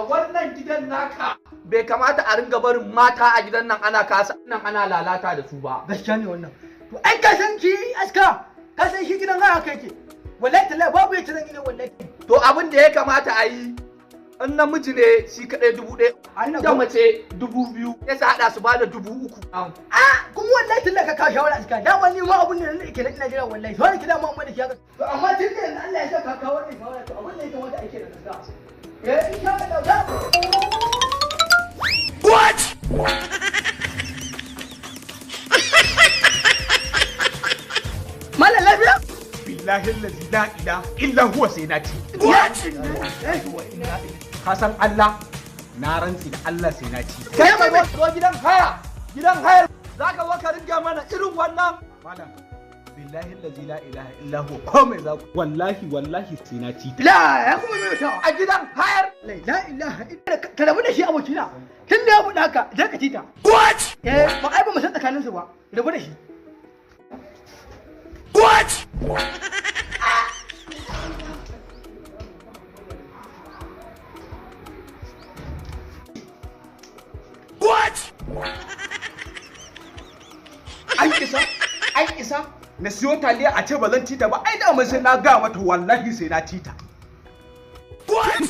Wannan gidan naka bai kamata a ringa barin mata a gidan nan ana kasa nan ana lalata da su ba. Gaskiya ne wannan. To ai ka san shi, aska, ka san shi gidan haya kai ke. Wallahi tallahi babu yace zan yi ne wallahi. To, abin da ya kamata a yi, in namiji ne shi kaɗai 1000, Allah da ko? mace 2000, sai su haɗa su bada 3000. A kuma wallahi tallahi ka kawo shawara, aska. Dama ni ma abun da nake nan ina jira wallahi. Shawara ki dama amma da shi haka. To amma tun da yanzu Allah ya sa ka kawo wannan shawara, to abin da ya kamata a yi kenan, aska. Eh, insha Allah za. What? Malam, lafiya? Billahi allazi la ilaha illa huwa, sai na ci. What? Ka san Allah, na rantsi da Allah sai na ci. Kai ka zo gidan haya, gidan hayar za ka zo ka ringa mana irin wannan. Malam, billahi allazi la ilaha illa huwa, komai za ku, wallahi wallahi sai na ci. La ya kuma mai ta. A gidan hayar. La ilaha illa, ka rabu da shi abokina. Tun da ya buɗe haka, je ka tita. What? Eh, ba ai ba mu san tsakaninsu ba. Rabu da shi. What? What? An isa, an isa na siyo taliya a ce ba zan ci ta ba. Ai da mun sai na ga mata, wallahi sai na ci ta. What?